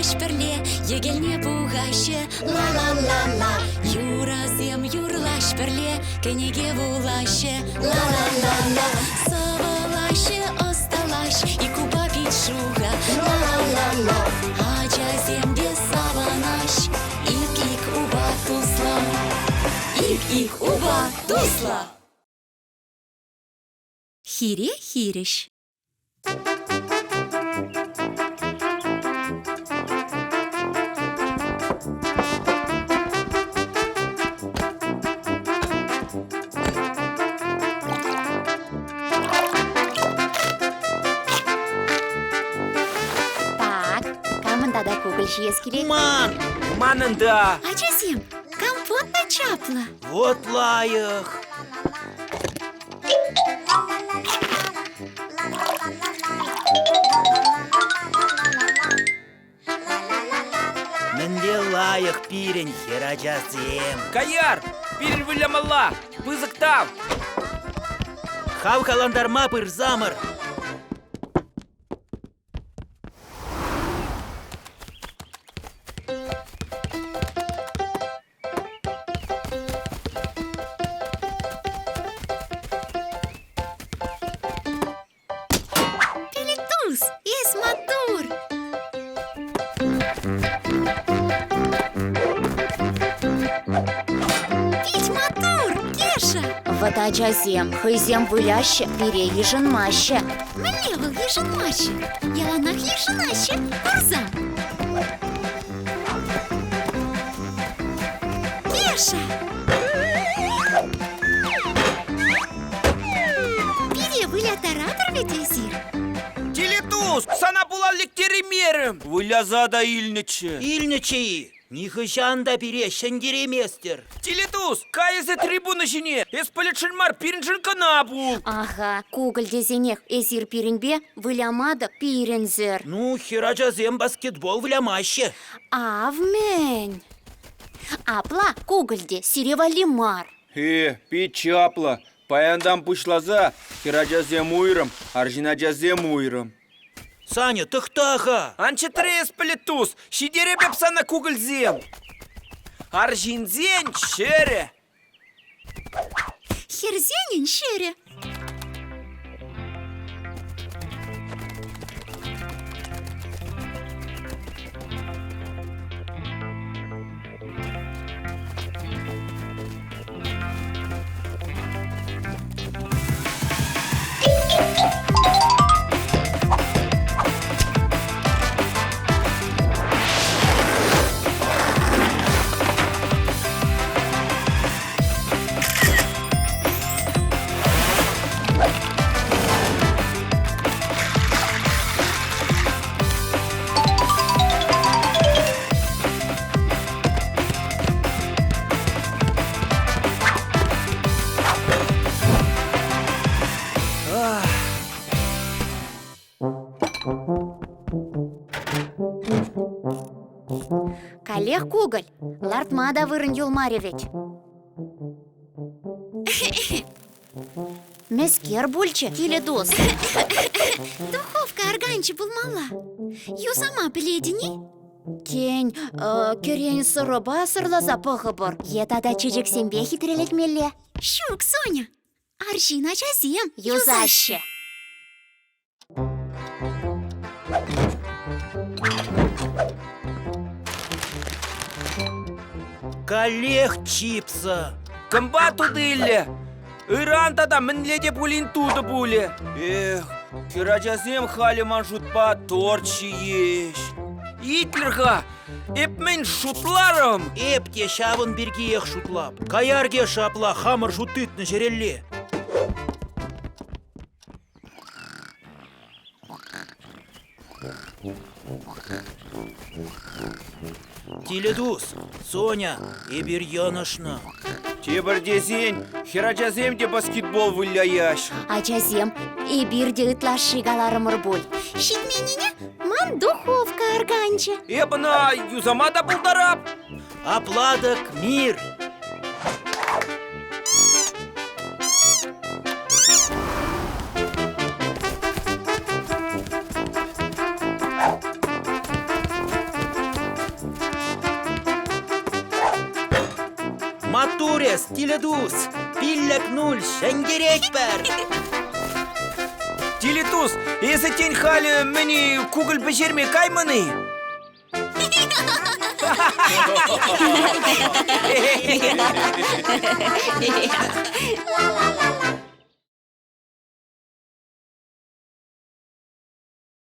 Юрлаҫ пӗрле, йӗкелне пухаҫҫӗ. Ла-ла-ла-ла. Юрӑсем юрлаҫ пӗрле, кӗнеке вулаҫҫӗ. Ла-ла-ла-ла. Сӑвӑлаҫҫӗ, ӑсталаҫ, ик упа пит шухӑ. Ла-ла-ла-ла. Ачасем те савӑнаҫ, ик-ик упа туслӑ. Ик-ик упа туслӑ. Хире хирӗҫ. Так, камӑн тата кукӑль ҫиес килет? Ман! Манӑн та! Ачасем, компот та чаплӑ. Вот лайӑх! Мӗнле лайӑх пирӗн хӗрачасем! Каяр! Пирӗн вылямалла! Пысӑк тав! Хавхалантарма пырсамӑр! Пилетус, эс маттур! Пит маттур, Кеша! Вӑт ачасем, хӑйсем выляҫҫӗ, пире йышӑнмаҫҫӗ. Мӗнле вӑл йышӑнмаҫҫӗ? Яланах йышӑнаҫҫӗ, курсам. Кеша! Пире выляттаратӑр вӗт эсир? Телетус, сана пула лектереймерӗм. Выляса та илнӗччӗ. Илнӗччӗ-и? Нихӑҫан та пире ҫӗнтерейместӗр. Телетус, кай эсӗ трибуна ҫине. Эс пӗлӗтшӗн мар, пирӗншӗн кӑна пул. Аха, кукӑль тесенех эсир пирӗнпе выляма та пирӗнсӗр. Ну, хӗрачасем баскетбол вылямаҫҫӗ. Ав мӗн! Апла кукӑль те сире валли мар. Э, пит чаплӑ. Паянтан пуҫласа хӗрачасем уйрӑм, арҫын ачасем уйрӑм. Саня, тӑхта-ха! Ан чӗтре эс, пӗлӗт тус, ҫитереп эп сана кукӑльсем. Арҫынсен ҫӗрӗ. Хӗрсенӗн ҫӗрӗ. Каллех кукӑль. Лартма та вырӑн юлмарӗ вӗт. Мӗскер пулчӗ, тилӗ тус? Духовка арканчӗ пулмалла. Юсама пӗлетӗн-и? Тен, кӗрен сӑрӑпа сӑрласа пӑхӑпӑр е тата чечексемпе хитрелетмелле? Ҫук, Соня, арҫын ачасем юсаҫҫӗ. Каллех чипсы. Кӑмпа тутиллӗ. Ыран тата мӗнле те пулин тутӑ пулӗ. Эх, хӗрачасем халӗ ман шутпа торт ҫиеҫ. Итлӗр-ха, эп мӗн шутларӑм? Эп те ҫавӑн пиркиех шутлап. Каяр Кеша апла хамӑр шут тытнӑ ҫӗрелле. Тилӗ тус, Соня, эпир йӑнӑшнӑ. Тепӗр тесен, хӗрачасем те баскетбол выляяҫ. Ачасем, эпир те ытлашши каларӑмӑр пуль. Ҫитменнине ман духовка арканчӗ. Эп ӑна юсама та пултарап. Апла-тӑк мир! Маттур эс, тилӗ тус! 5-0 ҫӗнтеретпӗр! Тилӗ тус, эсӗ тен халӗ мӗн-и кукӑль пӗҫерме каймӑн-и?